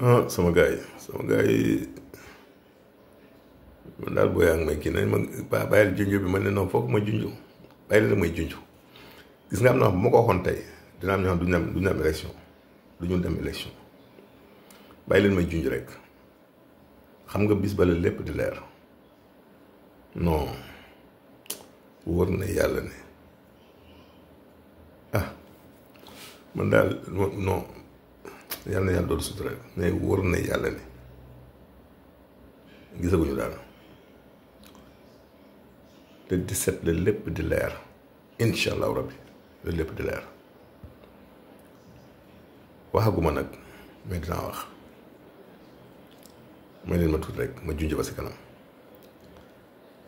ah sama gars yi man daal booy ak may kii nañ ma bàyyil junj bi man ne non foog ma junj bàyyi la may junj gis nga am na bu ma ko waxoon tey dina am ñoo xam duñu dem élection duñu dem élection bàyyi leen may junj rek xam nga bis bala lépp di leer non wóor na yàlla ne ah man daal non yàlla na yàlla doon sutura mais wóor na yàlla ne gisaguñu daal le 17 la lépp di leer incha allahu rabbi la lépp di leer waxaguma nag mais dinaa wax may leen ma tuuti rek ma junj ba si kanam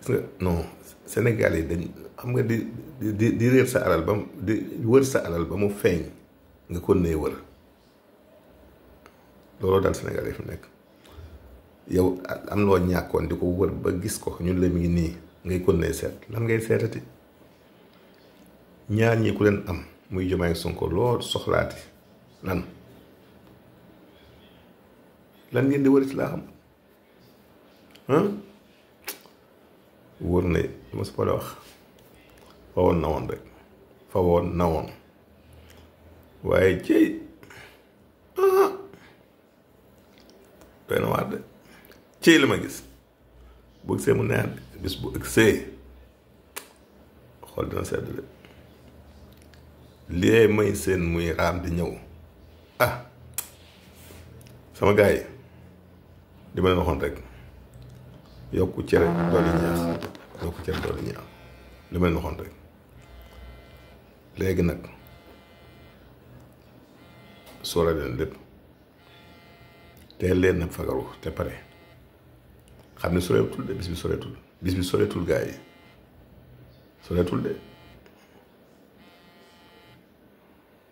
gis nga non Sénégal yi dañ xam nga di réer sa alal ba mu di wër sa alal ba mu feeñ nga kon nee wër looloo daal Sénégal yi fi nekk yow am loo ñàkkoon di ko wër ba gis ko ñun la mi ngi nii ngay kon nee seet lan ngay seetati ñaar ñi ku leen am muy Diomaye Sonko loo soxlaati lan ngeen di wërati laa xam wóor na lu ma si pare wax fa woon na woon rek fa woon na woon waaye cey doy na waar de cey la ma gis bu ëgsee mu neex bis bu ëgsee xool dina sedd de lee may seen muy raam di ñëw sama gars yi di ma leen waxoon rek yokku cere doole ñaax yokku cere doole ñaax li ma leen waxoon rek léegi nag sóora leen lépp te leen nag fagaru te pare xam ne soreetul de bis bi soreetul gars yi soreetul de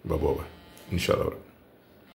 ba booba incha allah